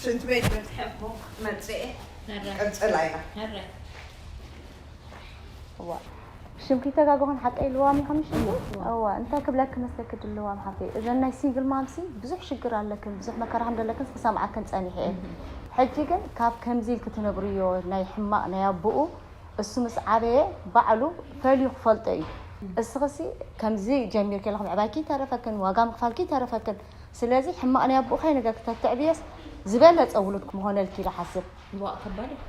ሽንት ቤት በፅሐ እሞ መፅኤ ቅፅል ኣይና ረ እዋ ሽምኪ ተጋግኹን ሓቀይ ልዋም ኢኹም ሽምኪ እዋ እንታይ ክብለክ መስለክ ድልዋም ሓፍተይ እዘን ናይ ሲንግል ማምሲ ብዙሕ ሽግር ኣለክን ብዙሕ መከራ ከም ዘለክን ክሰምዓክን ጸኒሐ እየ ሕጂ ግን ካብ ከምዚ ኢልክ ትነብርዮ ናይ ሕማቕ ናይ ኣቦኡ እሱ ምስ ዓበየ ባዕሉ ፈልዩ ክፈልጦ እዩ እስኽሲ ከምዚ ጀሚርኪ ኣለኹ ምዕባይኪ ይተረፈክን ዋጋ ምክፋልኪ ይተረፈክን ስለዚ ሕማቕ ናይ ኣቦኡ ከይነገርክ ተትዕብየስ ዝበለጸ ውሉድ ክምኾነልኪ ኢለ ሓስብ ዋ ከባድ እዩ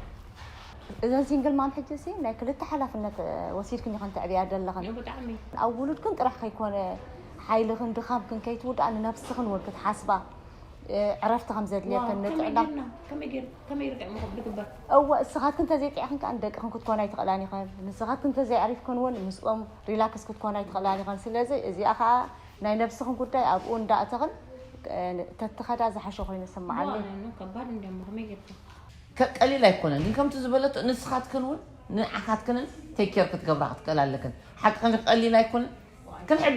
እዘን ሲንግል ማም ሕጂ ሲ ናይ ክልተ ሓላፍነት ወሲድክን ኢኸን ተዕብያ ዘለኽን ብጣዕሚ ኣብ ውሉድክን ጥራሕ ከይኮነ ሓይልኽን ድኻምክን ከይትውድኣ ንነብስኽን እውን ክትሓስባ ዕረፍቲ ከም ዘድልየክን ንጥዕና ከመይ ርግዕ መኸብ ዝግበር እወ እስኻትክን ተዘይጥዕኽን ከዓ ንደቅኽን ክትኮና ኣይትኽእላን ኢኸን ንስኻትክን ተዘይዕሪፍክን እውን ምስኦም ሪላክስ ክትኮና ኣይትኽእላን ኢኸን ስለዚ እዚኣ ከዓ ናይ ነብስኽን ጉዳይ ኣብኡ እንዳእተኽን ተትኸዳ ዝሓሸ ኮይኑ ይስምዓኒ ከባድ እንዲሞ ከመይ ጌርኩም ቀሊል ኣይኮነን ግን ከምቲ ዝበለቶ ንስኻትክን እውን ንዓኻትክንን ቴኬር ክትገብራ ክትክእል ኣለክን ሓቅክን ቀሊል ኣይኮነን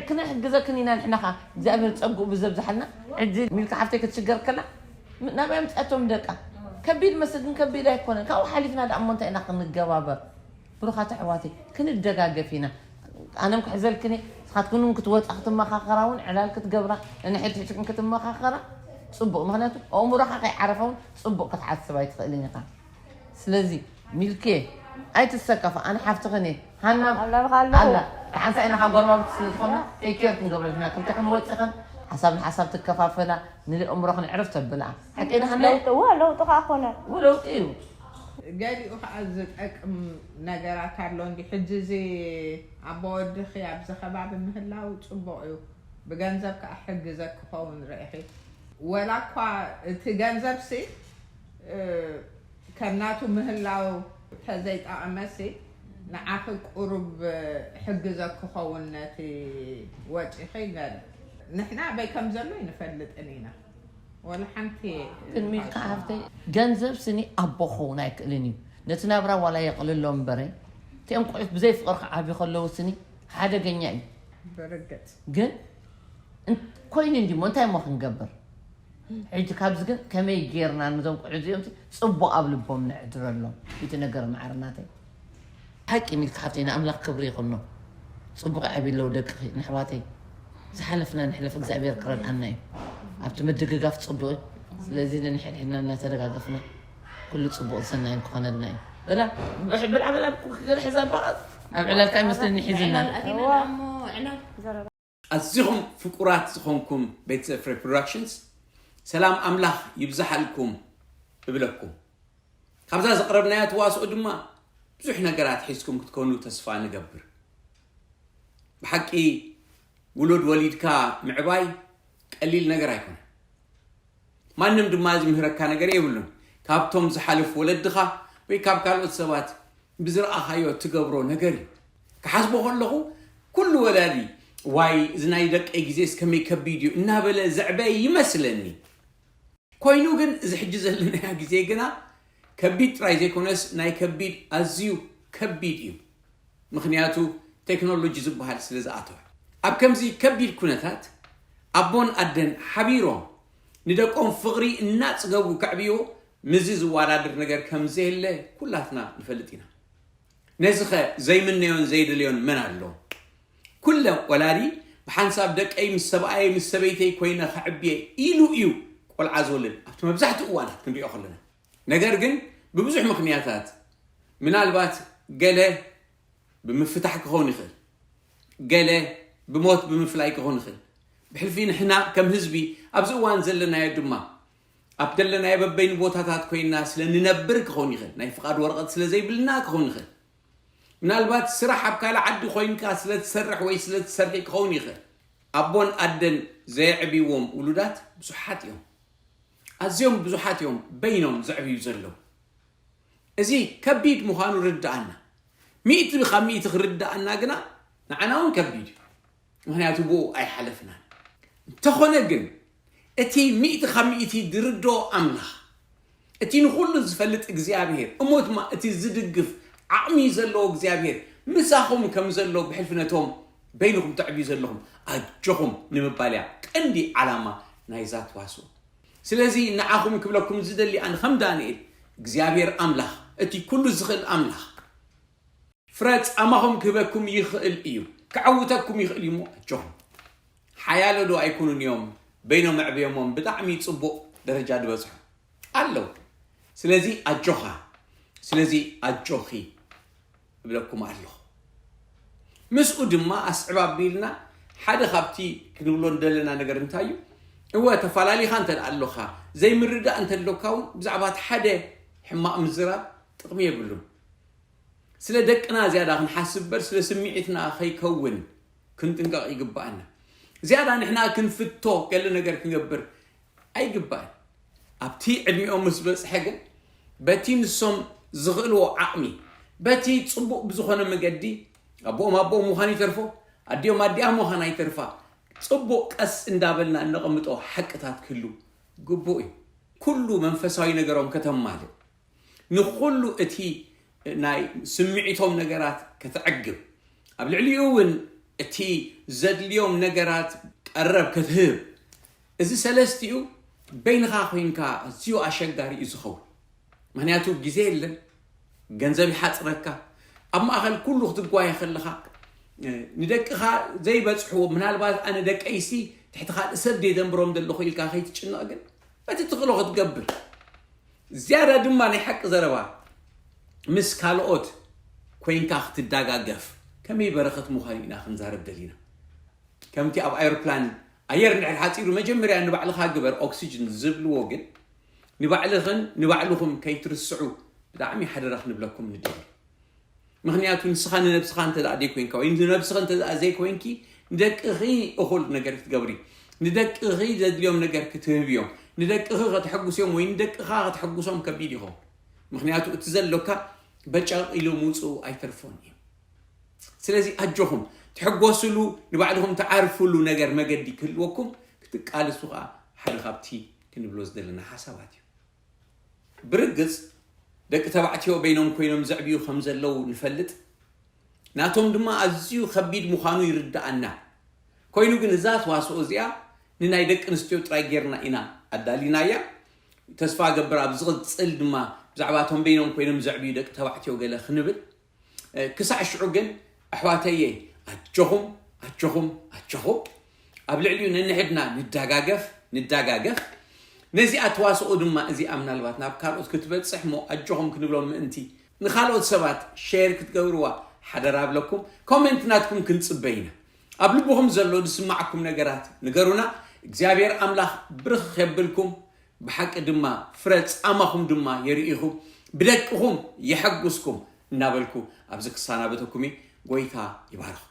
ክንሕግዘክን ኢና ንሕና ካ እግዚኣብሔር ፀጉኡ ብዘብዝሓልና ሕጂ ሚልካ ሓፍተይ ክትሽገር ከላ ናበይ ኣምፅኣቶም ደቃ ከቢድ መስል ግን ከቢድ ኣይኮነን ካብኡ ሓሊፍና ደኣ እሞ እንታይ ኢና ክንገባበር ብሩኻት ኣሕዋተይ ክንደጋገፍ ኢና ኣነም ክሕዘልክን እየ ንስኻትክን እውን ክትወፃ ክትመኻኸራ እውን ዕላል ክትገብራ ነንሕድሕድክን ክትመኻኸራ ፅቡቕ ምክንያቱ ኣእምሮኻ ከይዓረፈ እውን ፅቡቕ ክትሓስብ ኣይትኽእልን ኢኻ ስለዚ ሚልኬ ኣይትሰከፋ ኣነ ሓፍትኽን እየ ሃና ኣላ ሓንሳ ኢና ካብ ጎረባብቲ ስለ ዝኾና ቴኬር ክንገብረልና ክልተ ክንወፅኽን ሓሳብ ንሓሳብ ትከፋፈላ ንእምሮኽን ዕርፍ ተብላ ሓቂ ዳህና ለውጢ እዋ ለውጢ ከዓ ኮነ ለውጢ እዩ ገሊኡ ከዓ ዝጠቅም ነገራት ኣሎ እንዲ ሕጂ እዚ ኣቦ ወድኺ ኣብዚ ከባቢ ምህላው ፅቡቕ እዩ ብገንዘብ ከዓ ሕግዘ ክኸውን ርኢኺ ወላ እኳ እቲ ገንዘብ ሲ ከም ናቱ ምህላው ተዘይጠቐመሲ ንዓኺ ቁሩብ ሕግዘ ክኸውን ነቲ ወጪኺ ገለ ንሕና ኣበይ ከም ዘሎ ይንፈልጥን ኢና ወላ ሓንቲ ግን ሚልካ ሓፍተይ ገንዘብ ስኒ ኣቦ ክኸውን ኣይክእልን እዩ ነቲ ናብራ ዋላ የቕልሎ እምበረ እቲኦም ቆልዑት ብዘይ ፍቕሪ ክዓብዩ ከለዉ ስኒ ሓደገኛ እዩ ብርግፅ ግን እን- ኮይኑ እንዲሞ እንታይ እሞ ክንገብር ሕጂ ካብዚ ግን ከመይ ጌርና ነዞም ቆልዑ እዚኦም ፅቡቕ ኣብ ልቦም ነዕድረሎም እቲ ነገር ማዕርናተይ ሓቂ ሚልካ ሓፍተይ ንኣምላኽ ክብሪ ይኹኖ ፅቡቕ ዓብይ ኣለዉ ደቅኺ ንሕዋተይ ዝሓለፍና ንሕለፍ እግዚኣብሔር ክረድኣና እዩ ኣብቲ ምድግጋፍ ፅቡቕ እዩ ስለዚ ነንሕድሕድና እናተደጋገፍና ኩሉ ፅቡቕ ሰናይን ክኾነልና እዩ በላ ብላ በላ ገለ ሕዛ በቓ ኣብ ዕላልካ ይመስለኒ ሒዝና ዕላል ኣቲና ደኣ እሞ ዕላል ኣዚኹም ፍቁራት ዝኾንኩም ቤተሰብ ፍሬ ፕሮዳክሽንስ ሰላም ኣምላኽ ይብዝሓልኩም እብለኩም ካብዛ ዘቕረብናያ ተዋስኦ ድማ ብዙሕ ነገራት ሒዝኩም ክትኮኑ ተስፋ ንገብር ብሓቂ ውሉድ ወሊድካ ምዕባይ ቀሊል ነገር ኣይኮነ ማንም ድማ ዝምህረካ ነገር የብሉን ካብቶም ዝሓልፍ ወለድኻ ወይ ካብ ካልኦት ሰባት ብዝረኣኻዮ ትገብሮ ነገር እዩ ክሓስቦ ከለኹ ኩሉ ወላዲ ዋይ እዚ ናይ ደቀይ ግዜስ ከመይ ከቢድ እዩ እናበለ ዘዕበየ ይመስለኒ ኮይኑ ግን እዚ ሕጂ ዘለናዮ ግዜ ግና ከቢድ ጥራይ ዘይኮነስ ናይ ከቢድ ኣዝዩ ከቢድ እዩ ምኽንያቱ ቴክኖሎጂ ዝበሃል ስለ ዝኣተወ ኣብ ከምዚ ከቢድ ኩነታት ኣቦን ኣደን ሓቢሮም ንደቆም ፍቕሪ እናፅገቡ ከዕብይዎ ምስዚ ዝወዳደር ነገር ከም ዘየለ ኩላትና ንፈልጥ ኢና ነዚ ኸ ዘይምነዮን ዘይደልዮን መን ኣሎ ኩለ ወላዲ ብሓንሳብ ደቀይ ምስ ሰብኣየይ ምስ ሰበይተይ ኮይነ ከዕብየ ኢሉ እዩ ቆልዓ ዝወልድ ኣብቲ መብዛሕትኡ እዋናት ክንሪኦ ከለና ነገር ግን ብብዙሕ ምኽንያታት ምናልባት ገለ ብምፍታሕ ክኸውን ይኽእል ገለ ብሞት ብምፍላይ ክኸውን ይኽእል ብሕልፊ ንሕና ከም ህዝቢ ኣብዚ እዋን ዘለናዮ ድማ ኣብ ዘለናዮ በበይኑ ቦታታት ኮይንና ስለ ንነብር ክኸውን ይኽእል ናይ ፍቓድ ወረቐት ስለ ዘይብልና ክኸውን ይኽእል ምናልባት ስራሕ ኣብ ካልእ ዓዲ ኮይንካ ስለ ትሰርሕ ወይ ስለ ትሰርሒ ክኸውን ይኽእል ኣቦን ኣደን ዘየዕብይዎም ውሉዳት ብዙሓት እዮም ኣዝዮም ብዙሓት እዮም በይኖም ዘዕብዩ ዘለዉ እዚ ከቢድ ምዃኑ ርድኣና ሚእቲ ካብ ሚእቲ ክርዳኣና ግና ንዓና እውን ከቢድ እዩ። ምክንያቱ ብኡ ኣይሓለፍናን። እንተኾነ ግን እቲ ሚእቲ ካብ ሚእቲ ዝርድኦ ኣምላኽ፣ እቲ ንኹሉ ዝፈልጥ እግዚኣብሔር፣ እሞ ድማ እቲ ዝድግፍ ዓቕሚ ዘለዎ እግዚኣብሔር ምሳኹም ከም ዘሎ ብሕልፍነቶም በይንኹም ተዕብዩ ዘለኹም ኣጆኹም ንምባል እያ ቀንዲ ዓላማ ናይዛ ተዋስኦ። ስለዚ ንዓኹም ክብለኩም ዝደሊ ኣነ ከም ዳንኤል እግዚኣብሔር ኣምላኽ፣ እቲ ኩሉ ዝኽእል ኣምላኽ፣ ፍረ ጻማኹም ክህበኩም ይኽእል እዩ፣ ክዓውተኩም ይኽእል እዩ። እሞ ኣጆኹም። ሓያሎ ዶ ኣይኮኑን እዮም በይኖም ኣዕብዮሞም ብጣዕሚ ጽቡቕ ደረጃ ዝበጽሑ ኣለዉ። ስለዚ ኣጆኻ፣ ስለዚ ኣጆኺ እብለኩም ኣለኹ። ምስኡ ድማ ኣስዕብ ኣቢልና ሓደ ካብቲ ክንብሎ እንደለና ነገር እንታይ እዩ? እወ ተፈላለኻ እንተ ኣለኻ ዘይምርዳእ እንተሎካ እውን ብዛዕባ እቲ ሓደ ሕማቕ ምዝራብ ጥቕሚ የብሉን። ስለ ደቅና ዝያዳ ክንሓስብ እምበር ስለ ስምዒትና ከይከውን ክንጥንቀቕ ይግባኣና። ዝያዳ ንሕና ክንፍቶ ገለ ነገር ክንገብር ኣይግባእን። ኣብቲ ዕድሚኦም ምስ በጽሐ ግን በቲ ንሶም ዝኽእልዎ ዓቕሚ በቲ ጽቡቕ ብዝኾነ መገዲ ኣቦኦም ኣቦኦም ምዃን ይተርፎ ኣዲኦም ኣዲኣ ምዃን ኣይተርፋ ጽቡቕ ቀስ እንዳበልና እነቐምጦ ሓቅታት ክህሉ ግቡእ እዩ። ኩሉ መንፈሳዊ ነገሮም ከተማልእ ንኹሉ እቲ ናይ ስምዒቶም ነገራት ከተዕግብ ኣብ ልዕሊኡ እውን እቲ ዘድልዮም ነገራት ቀረብ ክትህብ እዚ ሰለስቲኡ በይንኻ ኮይንካ ኣዝዩ ኣሸጋሪ እዩ ዝኸውን። ምክንያቱ ግዜ የለን፣ ገንዘብ ይሓፅረካ። ኣብ ማእኸል ኩሉ ክትጓየ ከለኻ ንደቅኻ ዘይበፅሕዎ ምናልባት ኣነ ደቀይሲ ትሕቲ ካልእ ሰብ ደንብሮም ዘለኹ ኢልካ ከይትጭነቕ ግን በቲ ትኽእሎ ክትገብር ዝያዳ ድማ ናይ ሓቂ ዘረባ ምስ ካልኦት ኮይንካ ክትዳጋገፍ ከመይ በረኸት ምዃኑ ኢና ክንዛረብ ደሊና። ከምቲ ኣብ ኣይሮፕላን ኣየር እንድሕር ሓፂሩ መጀመርያ ንባዕልኻ ግበር ኦክሲጅን ዝብልዎ ግን ንባዕልኽን ንባዕልኹም ከይትርስዑ ብጣዕሚ ሓደራ ክንብለኩም ንደሊ። ምክንያቱ ንስኻ ንነብስኻ እንተ ደኣ ዘይኮይንካ ወይ ንነብስኻ እንተ ደኣ ዘይኮይንኪ ንደቅኺ እኹል ነገር ክትገብሪ ንደቅኺ ዘድልዮም ነገር ክትህብዮም ንደቅኺ ከተሐጉስዮም ወይ ንደቅኻ ከተሐጉሶም ከቢድ ይኸውን። ምክንያቱ እቲ ዘሎካ በጨቕ ኢሉ ምውፅኡ ኣይተርፎን እዩ። ስለዚ ኣጆኹም ትሕጎስሉ ንባዕልኹም ትዓርፍሉ ነገር መገዲ ክህልወኩም ክትቃልሱ ከዓ ሓደ ካብቲ ክንብሎ ዝደለና ሓሳባት እዩ። ብርግፅ ደቂ ተባዕትዮ በይኖም ኮይኖም ዘዕብዩ ከም ዘለዉ ንፈልጥ ናቶም ድማ ኣዝዩ ከቢድ ምዃኑ ይርዳኣና። ኮይኑ ግን እዛ ተዋስኦ እዚኣ ንናይ ደቂ ኣንስትዮ ጥራይ ጌርና ኢና ኣዳሊናያ። ተስፋ ገብር ኣብ ዝቕፅል ድማ ብዛዕባ እቶም በይኖም ኮይኖም ዘዕብዩ ደቂ ተባዕትዮ ገለ ክንብል ክሳዕ ሽዑ ግን ኣሕዋተየ ኣጆኹም ኣጆኹም ኣጆኹም ኣብ ልዕሊኡ ነንሕድና ንዳጋገፍ ንዳጋገፍ። ነዚኣ ተዋስኦ ድማ እዚኣ ምናልባት ናብ ካልኦት ክትበፅሕ እሞ ኣጆኹም ክንብሎም ምእንቲ ንካልኦት ሰባት ሸር ክትገብርዋ ሓደራ ብለኩም። ኮሜንት ናትኩም ክንፅበ ኢና። ኣብ ልብኹም ዘሎ ዝስማዓኩም ነገራት ንገሩና። እግዚኣብሔር ኣምላኽ ብርኽ የብልኩም። ብሓቂ ድማ ፍረ ጻማኹም ድማ የርእኹም፣ ብደቅኹም የሐጉስኩም እናበልኩ ኣብዚ ክሰናበተኩም እየ። ጎይታ ይባርኹ።